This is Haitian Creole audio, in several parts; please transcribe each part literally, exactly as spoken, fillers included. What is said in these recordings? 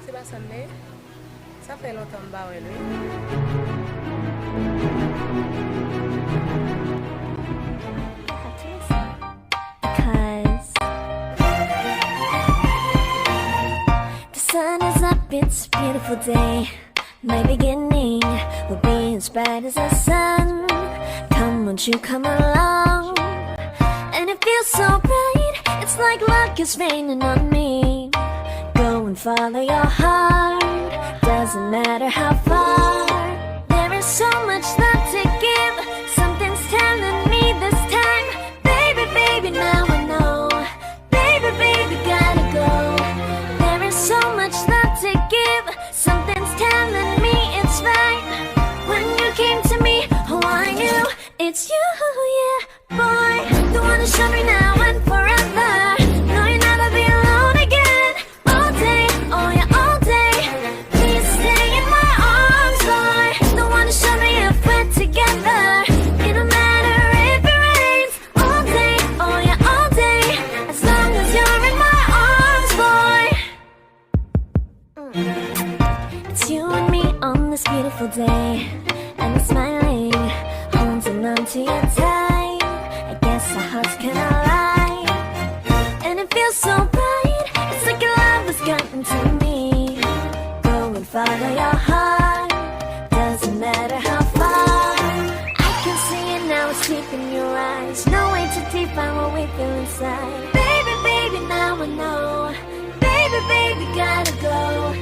Se pa sa m ye? Sa fè lontan m pa wè l, wi. Because the sun is up, it's a beautiful day. My beginning will be as bright as the sun. Come, won't you come along? And it feels so right, it's like luck is raining on me. Go and follow your heart, doesn't matter how far. There is so much love to give, something's telling me this time. Baby, baby, now I know. Baby, baby, gotta go. There is so much love to give. Something's telling me it's right. When you came to me, oh, I knew it's you, yeah, boy. The one to show me now and forever. No, you'll never be alone again. All day, oh yeah, all day. Please stay in my arms, boy. The one to show me if we're together. It don't matter if it rains. All day, oh yeah, all day. As long as you're in my arms, boy. Mm. It's you and me on this beautiful day. And I'm smiling, holding on to you tight. I guess our hearts can align. And it feels so right, it's like your love has gotten to me. Go and follow your heart, doesn't matter how far. I can see it now, it's deep in your eyes. No way to define what we feel inside. Baby, baby, now I know. Baby, baby, gotta go.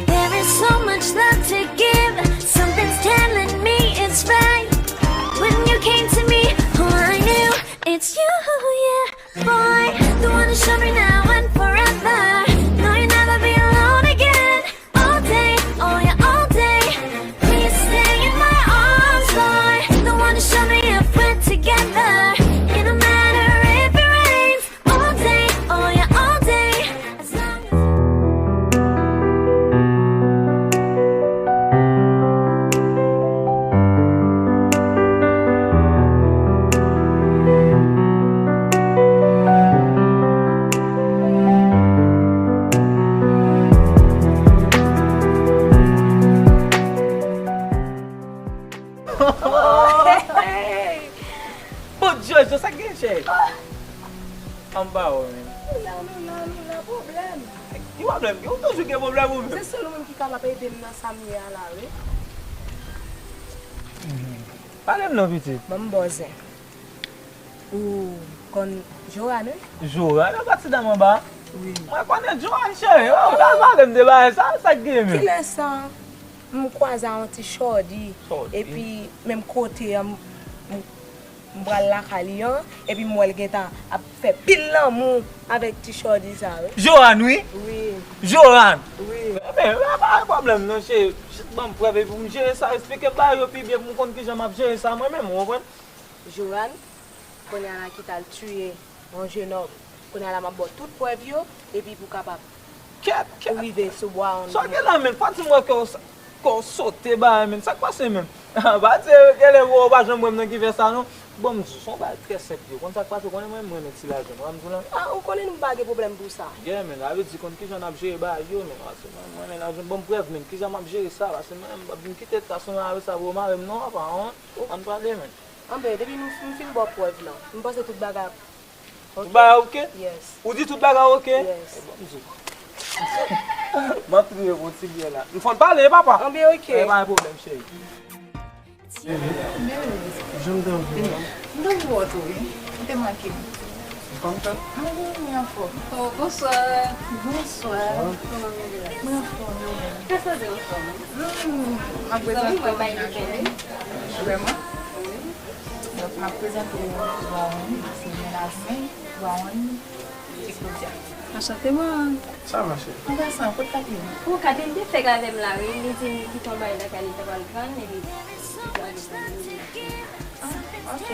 There is so much love to give. Something's telling me it's right. When you came to me, oh, I knew it's you, yeah, boy. The one to show me now and forever. No, you'll never be alone again. All day, oh yeah, all day. Please stay in my arms, boy. The one to show me if we're together. It don't matter if it rains. All day, oh yeah, all day. As long as Bondye, sa k gen, cheri? Anba ou menm. Nou la, nou la, nou la, pwoblèm. Ki pwoblèm? Ou toujou gen pwoblèm ou menm? Se sèl ou menm ki kapab ede m nan sa m ye a la, wi. Pale m non, pitit. Ban m bòzen. Ou konn Johan, wi? Johan, nan pati dam anba? Wi. Mwen konnen Johan, cheri. Oh, ou pral pale m de bagay sa, sa k gen menm? Kilè sa m kwaze a yon ti chòdi, epi menm kote an, m, m, m pral lakay li an, epi m wè l gentan ap fè pil lanmou avèk ti chòdi sa, wi. Johan, wi? Wi. Johan? Wi. Ebyen, pa, pa gen pwoblèm non, cheri. Jis ban m prèv epi pou m jere sa, eksplike m bagay yo pi byen pou m konn kijan m ap jere sa mwen menm, ou konprann? Johan, kounye a la ki t al tiye yon jenòm. Kounye a la m ap ba w tout prèv yo, epi pou w kapab rive sou bwa an. Sa w gen la menm, Fatima, kè w sa, kè w sote bagay menm. Sa k pase menm? Pa di genlè ou pa janm wè m nan ki vès sa non. Bon, m di w, se yon bagay trè senp li ye. Ou konn sa k pase, ou konnen mwen, m renmen ti lajan. Ou pa m di w la? Ah, ou konnen nou pa gen pwoblèm pou sa. Yeah, men, sa vle di konn kijan n ap jere bagay yo, men, paske mwen, m renmen lajan. Ban m prèv, men, kijan m ap jere sa, paske mwen, m p ap vin kite ta sou mari sa pou yo mare m non, papa, an. Ann pale, men. Anben, depi nou, m fin ba w prèv lan, m panse tout bagay ap oke. Tout bagay oke? Yes. Ou di tout bagay oke? Yes. E bon, m di w. M ap touye pou ti byè la. M fòn pale, papa. Anben, oke. E pa gen pwoblèm, cheri. Bebe, jan m te anvi w. M te anvi wè w tou, wi. Ou te manke m. Ou pa m fè? Mwen anfòm. Oh, bonswa. Bonswa. Kòman w ye la? Mwen anfòm, e ou menm? Trè sanze anfòm. Hmm, m ap prezante w Mènasmen. Vrèman? Wi. Donk, m ap prezante w Wawan, se Mènasmen, Wawan, se Claudia. Anchante, Wawan. Sa va, cheri? Anpase, kot Kathleen? Bon, Kathleen te fèk avè m la, wi. Li di m li kite yon bagay lakay li, li ta pral pran l, epi li pral desann li. Ah, ok.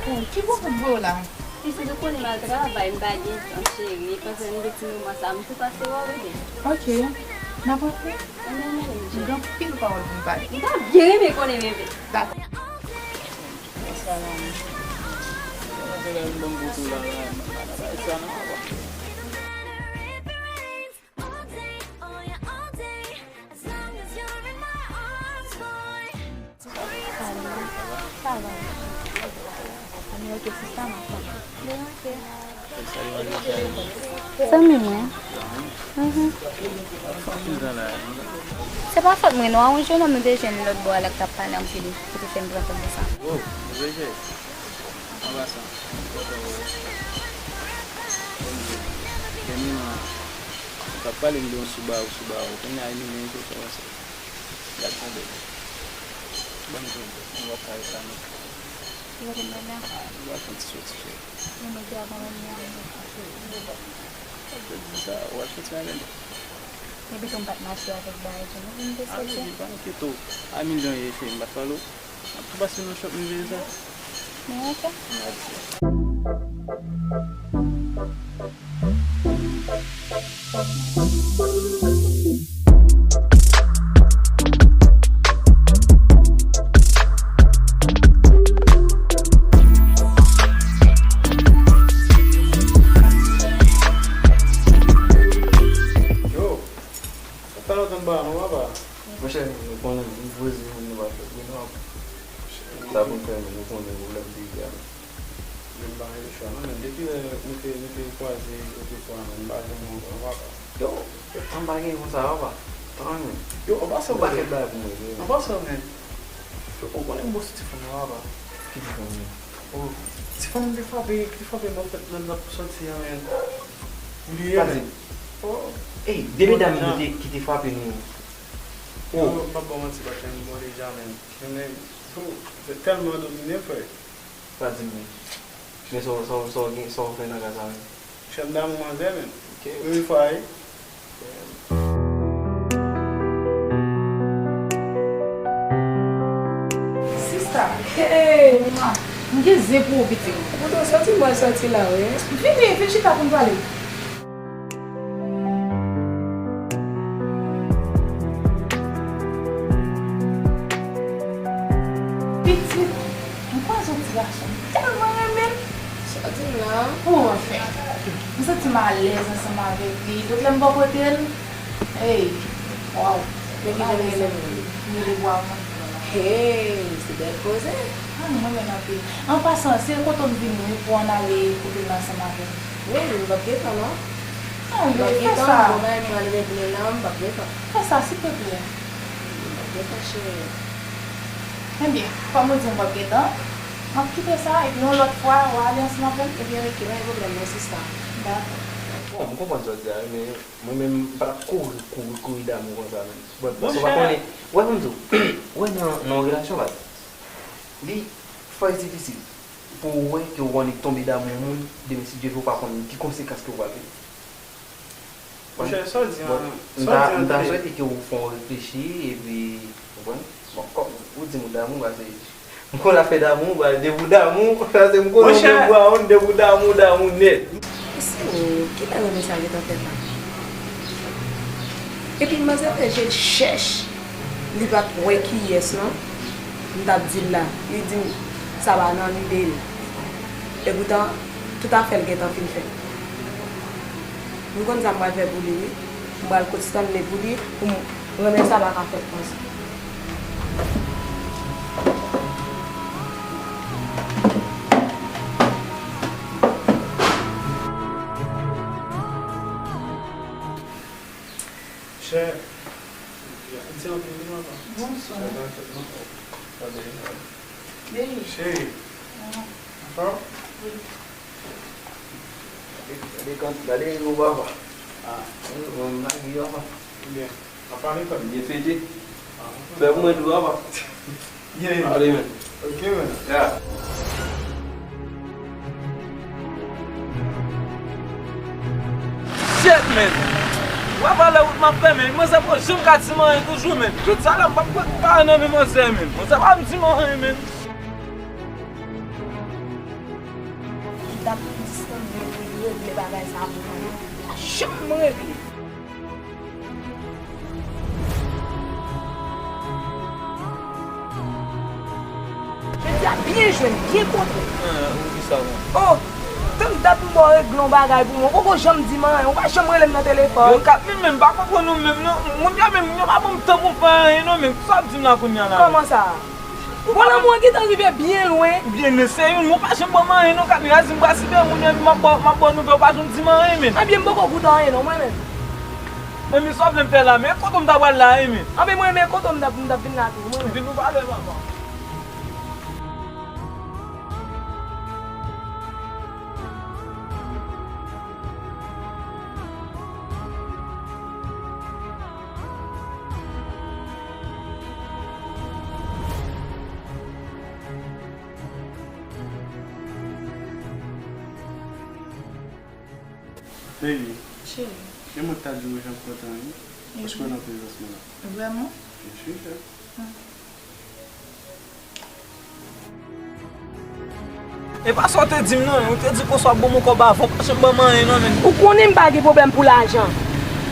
Bon, ki bò pou dlo la? Pitit, ou konnen m al travay, m pa gen tan, cheri. Pandan m gen ti moman sa, m tou pase wè w, bebe. Ok. N ap antre? Ann ale, m cheri. M gen anpil pawòl pou m pale. M ta byen renmen konnen, bebe. Dakò. Sa la, m. Sa la, m ban m foto la, la, m pa nan bagay sa, non, papa. All day, Zanmi mwen. Mhm. Se pa fòt mwen non, a yon jennonm nou te jwenn lòt bò a la k t ap pale anpil, ki te fè m pran tan konsa. Oh, Roger. Anba sa. Kèmi, man, ou t ap pale m de yon Subaru, Subaru. Kounye a, li menm, se sa. Gad yon bèl. Ban m tou, mwen pa ka rete la non. Ou pa konn mwen la? Ah, ou pa konn ti soti, cheri. Mwen mete avan mwen la. Ou pa di sa, ou pa soti avè m. Epi tou m pa t mache avèk bagay tou non, pou m te soti. Ah, men pa enkyete w. A milyon ye, cheri, m pa t pale w. M ap tou pase nan shop m veye sa. Men oke. Mèsi. Yo, sa fè lontan m pa wè w, papa. Monchè, nou konnen, nou poze moun, nou pa fè bri, non. Sa pou n fè, men nou konnen pwoblèm peyi a, men. Men m pa gen chwa non, men depi lè nou te, nou te kwaze otrefwa, men m pa jwenn ou ankò, papa. Yo, m pa gen konsa, papa. Tann, men. Yo, an pasan, ou pa fè bagay pou mwen vre, men. An pasan, men. Yo, ou konnen m bon sou ti fanm nan, papa. Ki ti fanm nan? Oh, ti fanm ki te frape, ki te frape nou fèt nan, nan sòti a, men. Ou bliye, men. Oh. Ey, de medam ki te, ki te frape nou. Yo, oh, m p ap ba w manti, pa t janm bon deja, men. Men, men, oh, se tèlman domine, frè. Pa di m non. Men sa w, sa w, sa w gen, sa w fè nan ka sa menm? Chèf damou manzè menm. Ok. Premye fwa wi. Sista. Hey. M gen zen pou ou, pitit. Ou kontan sòti, m pral sòti la wi. Vini, vin chita pou n pale. Pitit, m kwaze yon ti gason, m tèlman renmen l. Sa w di m la? Bon, anfen, m santi m alèz ansanm avèk li. Tout lè m bò kote l, ey, waw. Men ki jan l rele m? M rele Bwa Mwen. Hey, se bèl koze. Ah, m renmen l anpil. An pasan, se kote w m vini wi pou ann ale kote l ansanm avè m. Wi, m p ap gen tan non. Ah, m p ap gen tan, bon bagay, m prale regle la, m p ap gen tan. Fè sa, silteplè. M p ap gen tan, cheri. Ebyen, kòm ou di m p ap gen tan, m ap kite sa, epi yon lòt fwa, w a ale ansanm avè m. Ebyen, ok, pa gen pwoblèm non, sista. Dakò. Bon, m konprann sa w di a, men mwen menm, m pa t ap kouri, kouri, kouri damou konsa menm. Bon, paske w pa konnen, w wè, fò m di w, w wè nan, nan yon relasyon, baz, li fò e difisil pou w wè ke w annik tonbe damou yon moun, demen si Dye vle w pa konn ki konsekans ke w pral genyen. Monchè, sa w di an, bon, m ta, m ta swete ke w fè yon reflechi, epi, w konprann? Bon, kòm ou di m ou damou, paske m konn afè damou, ba, depi w damou, paske m konnen w menm Bwa Mwen, depi w damou, damou nèt. Se ou, kilè renmen sa gentan fèt la? Epi manzè fè je l chèch, li pa t wè kiyès non. M t ap di l la, li di m sa pa nan lide l. Epoutan, tout afè l gentan fin fèt. M konn sa m pral fè pou li wi. M pral kot Stanley pou li, pou m renmen sa pa ka fèt konsa. Chè, di anpil wi, papa. Bonswa. Sa va fèt non? Sa byen. Baby. Cheri. Anfòm? Wi. Gade, gade kan, gade rido papa. Ah. Gade rido m lage papa. Ebyen, n ap pale frè m. Byen fete. Ah. Fè pou mwen tou papa. Yeah. Ale men. Ok men. Yeah. Shit, men. W ap wè lè wout m ap fè, men. Manzè poko janm ka di m anyen toujou, men. Tout sa la, m p ap pran pa nan men manzè, men. Manzè pa di m anyen, men. M t ap di Stanley pou li regle bagay sa pou mwen. Li pa janm regle. Jodi a byen jwe, byen kontre. Ah, ou di sa, bon. Oh, tank dat m ba w regle yon bagay pou mwen, ou poko janm di m anyen, ou pa janm rele m nan telefòn. Yo, Kat, men, men, m pa konprann ou menm, non. Moun yo menm, yo pa ban m tan pou m fè anyen, non, men. Sa w ap di m la kounye a la? Kòman sa? Bon, lanmou an gentan rive byen lwen. Byen lwen, se youn, men w pa janm ban m anyen non, Camila. Di m pral sipe moun yo, epi m ap ba w, m ap ba w nouvèl, ou pa janm di m anyen, men. Ebyen, m poko koute anyen non, mwen menm. Men, men sa w vle m fè la, men kote m ta pral la, men. Anben, mwen, men kote m t ap, m t ap vin la tou, mwen menm. Vin nou pale, papa. Baby, cheri, gen moun ta di w jan kontan wi. Paske w nan prezans mwen la. Vrèman? Byen si, cheri. E pa sa w te di m non, ou te di konsa w ban m yon kòb avan, w pa janm ban m anyen non, men. Ou konnen m pa gen pwoblèm pou lajan.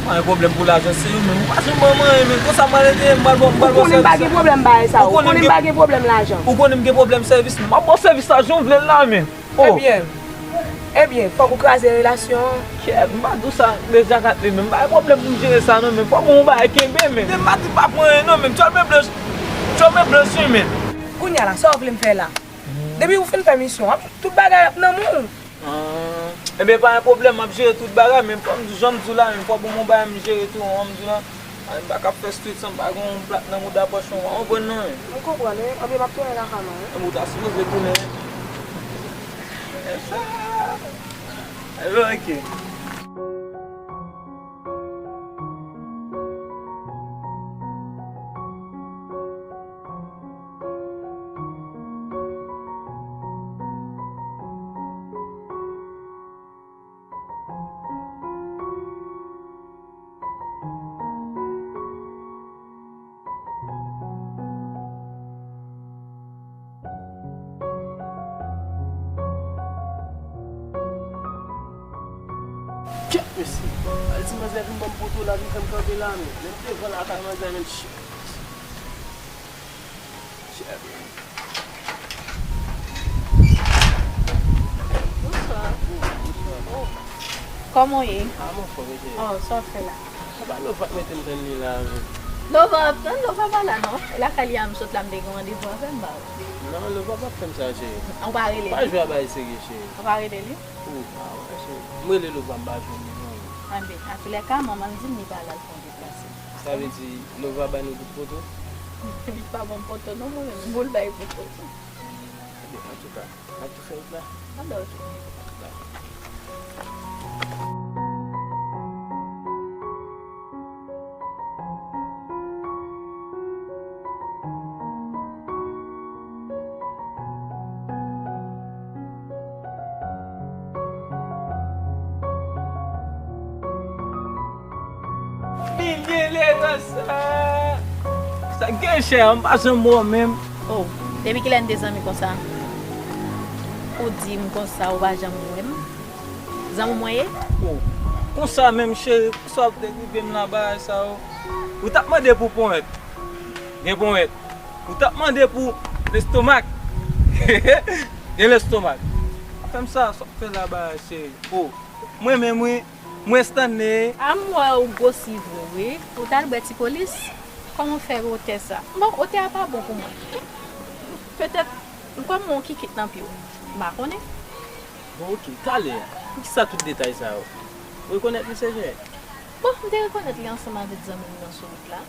Pa gen pwoblèm pou lajan, se ou menm, ou pa janm ban m anyen, men. Konsa m pral rete, m pral ba w, m pral ba w sèvis la. Ou konnen m pa gen pwoblèm bagay sa yo. Ou konnen m gen pwoblèm lajan. Ou konnen m gen pwoblèm sèvis, men. M ap ba w sèvis la jan w vle l la, men. Oh. Ebyen, ebyen, fòk ou kraze relasyon an. Kèt, m pa di w sa deja, Katlin, men m pa gen pwoblèm pou m jere sa non, men fò w ban m yon bagay kenbe, men. Men m pa di m pa pran anyen non, men. Tchòl men blanch, tchòl men blanch wi, men. Kounye a la, sa w vle m fè la? Depi ou fin fè misyon, w ap, tout bagay ap nan men w. Ah, ebyen, pa gen pwoblèm, m ap jere tout bagay, men fò m di, jan m di w la, men fò w ban m yon bagay m jere tou, jan m di w la. Ay, m pa ka fè street san m pa gen yon plat nan mouda pòch mwen, w konprann non, men. M konprann wi, anben m ap tounen lakay mwen wi. Anben ou ta sipoze tounen. E sa. Ebyen, ok. Kèt mesye! Al di manzè vin ban m poto la, vin fè m kanpe la, men. Men m devan lakay manzè, men. Shit. Shit. Bonswa. Oh. Kòman w ye? Ah, m anfòm, e cheri. Oh, sa w ap fè la? Apa Lova k mete m tann li la, men. Lova ap tann, Lova pa la non. E lakay li a m sot la, m te gen randevou avè m, ba w. Non, Lova p ap fè m sa, cheri. Ou pa rele li? Pa jwe a bagay serye, cheri. Ou pa rele li? Oh, ah, wè, cheri. M rele Lova, m pa jwenn li non. Anben, antoulèka, manman l di m li pa la, l fè yon deplase. Sa vle di Lova bay nou tout poto? Li pa ban m poto non, mwen menm, m pou l bay pou poto. Ebyen, antouka, n ap tou fè wout la. Anben, ok. Bye. Milye lè nan sa. Sa k gen chè, m pa janm wè w menm. Oh, depi kilè n te zanmi konsa? Ou di m konsa, ou pa janm wè m? Zanmi w mwen ye? Oh, konsa menm cheri, konsa w ap derive m nan bagay sa yo. Ou t ap mande pou ponyèt. Gen ponyèt. Ou t ap mande pou lestomak. Gen lestomak. Fè m sa, sa w ap fè la bagay cheri. Oh, mwen menm wi, mwen Stanley. A m wè ou gwosi vre wi. Ou t al bwè ti polis? Kòman w fè wotè sa? Bon, wotè a pa bon pou mwen. Petèt, m kwè m wè yon kikit nan pye w. M pa konnen. Bon, ok, talè a, poukisa tout detay sa yo? Ou rekonèt li, se vre? Bon, m te rekonèt li ansanm avèk zanmi m nan sou wout la.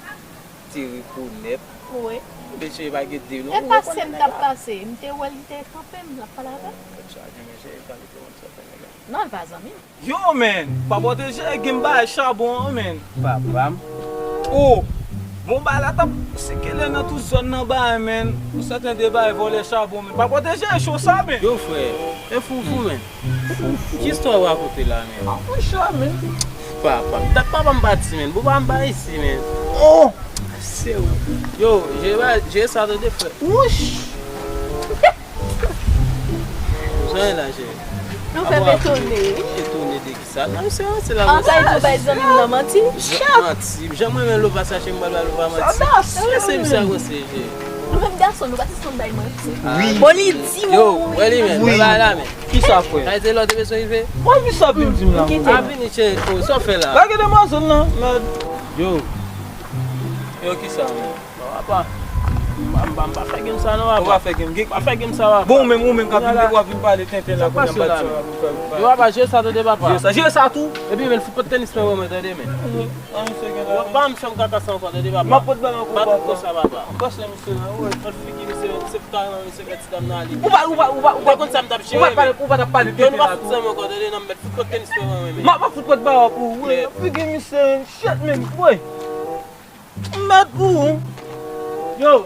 Te rekonèt? Wi. Ebyen, cheri, pa gen de non, ou rekonèt nèg la. E pase m t ap pase, m te wè l, li te kanpe m, l ap pale avè m. Bon, sa gen, men cheri, pa mete w nan sa fè nèg la. Non, l pa zanmi m. Yo, men, pa pwoteje gen bagay chabon an, men. Papa m. Oh! Bon, bagay la t ap sikile nan tout zòn nan bagay, men. Yon sèten de bagay vòlè chabon, men. Pa pwoteje cho sa, men. Yo, frè, e fou fou, men. Ki istwa w rakonte la, men? Ah, monchè, men. Papa m. Dat papa m pati, men. Bon, papa m pa isi, men. Oh! Se ou. Yo, jere, jere sa tande, frè. Wouch! Jan e la, cheri. Nou fè m etone, wi. Etone de ki sa? Non, se ranse la. An sa e tou bay zanmi m nan manti? Manti. Jan mwen menm Lova sa, cheri, m pral bay Lova manti. Sa se misye a ranse, cheri. Nou menm gason, nou pa t sanm bay manti. Wi. Bon, li di mwen. Yo, wè li menm, wè bagay la menm. Ki sa, frè? Sa e se lè w te bezwen rive? Mwen, ki sa w vin di m la? A, vini, cheri. Oh, sa w fè la? Gade demwazèl lan, mèd. Yo. Yo, ki sa, menm? Bon, apa. M pa, m pa, m pa fè game sa non, papa. Ou pa fè game, game. Pa fè game sa, papa. Bon, ou menm, ou menm k ap vin, w ap vin pale tenten la, kounye a m pa t sa pou fè. Yo, papa, jere sa, tande, papa. Jere sa, jere sa tou. Epi, men, fout kòd tenis mwen, mwen, tande, men. An, misye gen la. Yo, pa m chanm kaka sa ankò, tande, papa. M ap pot bal ankò, papa. Pa t konsa, papa. Pase misye la, wi. Fòt figi misye, se kareman misye mèt ti dam nan ale. Ou pa, ou pa, ou pa, ou pa konn sa m t ap jere, men. Ou pa t ap pale tenten la tou. Yo, nou pa fout sa ankò, tande, non, m mèt fout kòd tenis mwen, mwen, men. M ap, m ap fout kòd bal pou ou, wi. Figi misye, shit, men, boy. M bat pou ou. Yo,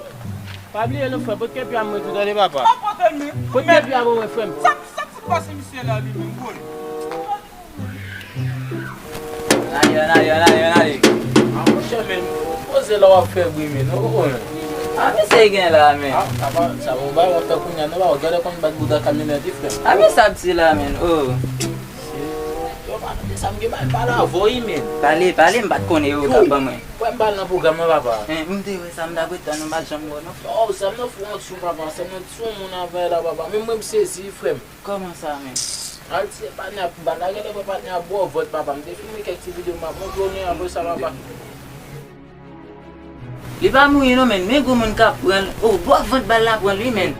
pa bliye non, frè, pot kèpya mwen tou, tande, papa. Pa pote l, men. Pot kèpya mwen, frè m. Sa, sa k fout pase misye la, li menm, boy? Ann ale, ann ale, ann ale, ann ale. A, monchè, men, poze la w ap fè bri, men, non, poko, men. A, misye gen la, men. A, sa pa, sa pa yon bagay w ap fè kounye a, non, papa. Gade kòman bat bouda kamyonèt, wi, frè m. A, men sa ap di la, men, oh. Yo, pa tande sa, m gen bagay pale avè w, wi, men. Pale, pale, m pa t konnen yo, yo, ka ban mwen. Wè m pral nan pwogram nan, papa. Hen, m te wè sa, m t ap ret tann ou, m pa t janm wè w, non. Oh, sa m nan fou an djou, papa. Sa m nan ti yon moun avè la, papa. Men mwen, m sezi, frè m. Kòman sa, men? Al ti patnè ap bat la, genlè wè patnè ap bò vòt, papa. M te filme kèk ti videyo, m ap montre w li apre sa, papa. Li pa mouri, non, men. Men gwo moun k ap pran l. Oh, bò vant bal la pran l, wi, men.